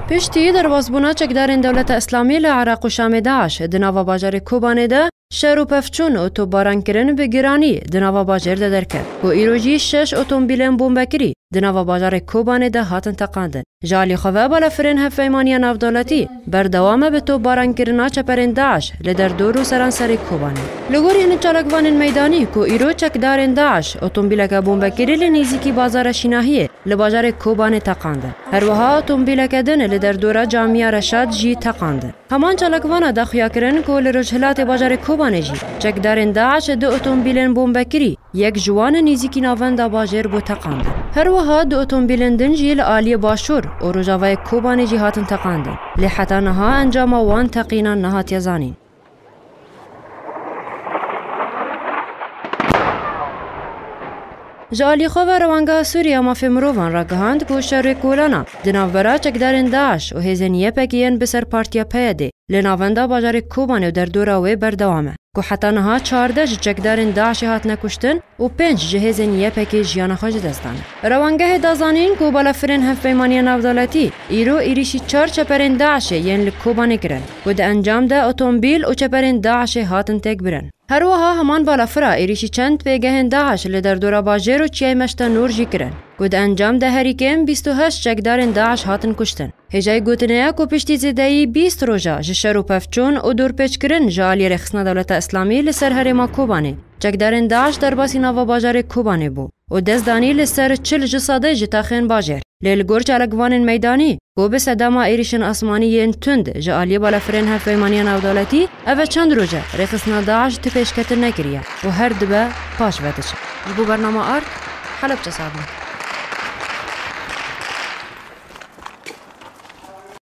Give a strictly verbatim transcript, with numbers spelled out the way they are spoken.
Piştî derbasbûna çekdarên Dewleta Îslamî li Iraq û Şamê DAIŞ di nava bajarê Kobanê de şer û pevçûn û topbarankirin bi giranî di nava bajêr de derket, ku îro jî şeş otomobîlên bombekirî di nava bajarê Kobanê de hatin teqandin. Ji alî xwe ve balafirên hevpeymaniya navdewletî berdewam e bi topbarankirina çeperên DAIŞ li derdor û seranserê Kobanê. Li gorî hinek çalakvanên meydanî ku îro çekdarên DAIŞ otomobîleke bombekirî li nêzîkî bazara Şînahiyê li bajarê Kobanê teqandin. Her wiha otomobîleke din li derdora Camiya Reşad jî teqandin. Heman çalakvana da xuya kirin ku li rojhilatê bajarê Kobanê jî çekdarên DAIŞ du otomobîlên bombekirî, yek ji wan nêzîkî navenda bajêr bû teqandin. Her wiha du otomobîlên din jî li aliyê başûr û rojavayê Kobanê jî hatin teqandin. Lê heta niha encama wan teqînan nehatiye zanîn. Ji alî xwe ve Rewangeha Sûriya Mafê Mirovan ragihand ku şerê kolana di navbera çekdarên DAIŞ û hêzên Y P G yên bi ser partiya P Y D'ê li navenda bajarê Kobanê û derdora wê berdewam e, ku heta niha çardeh ji çekdarên DAIŞê hatine kuştin û pênc ji hêzên Y P G jiyana xwe ji dest dane. Rewangehê da zanîn ku balafirên hevpeymaniya navdewletî îro êrîşî çar çeperên DAIŞê yên li Kobanê kirin, ku di encam de otomobîl û çeperên DAIŞê hatin têkbirin. Her wiha heman balafira êrîşî çend pêgehên DAIŞ li derdora bajêr û Çiyayê Meşte Nûr jî kirin, ku di encam de herî kêm bîst û heşt çekdarên DAIŞ hatin kuştin. Hêjayî gotinê ye ku piştî zêdeyî bîst roja ji şer û pevçûn û dorpêçkirin ji alî Rêxistina Dewleta Îslamî li ser herêma Kobanê, çekdarên DAIŞ derbasî nava bajarê Kobanê bû û dest danî li ser çil ji sedê ji taxên bajêr. Lê li gor çalakvanên meydanî, ku bi sedema êrîşên asmanî yên tund ji aliyê balafirên hevpeymaniya navdewletî, ev e çend roj e Rêxistina DAIŞ ti pêşketin nekiriye û her dibe paş ve diçe. Ji bo bernama Ard, Helebçe Sabûn.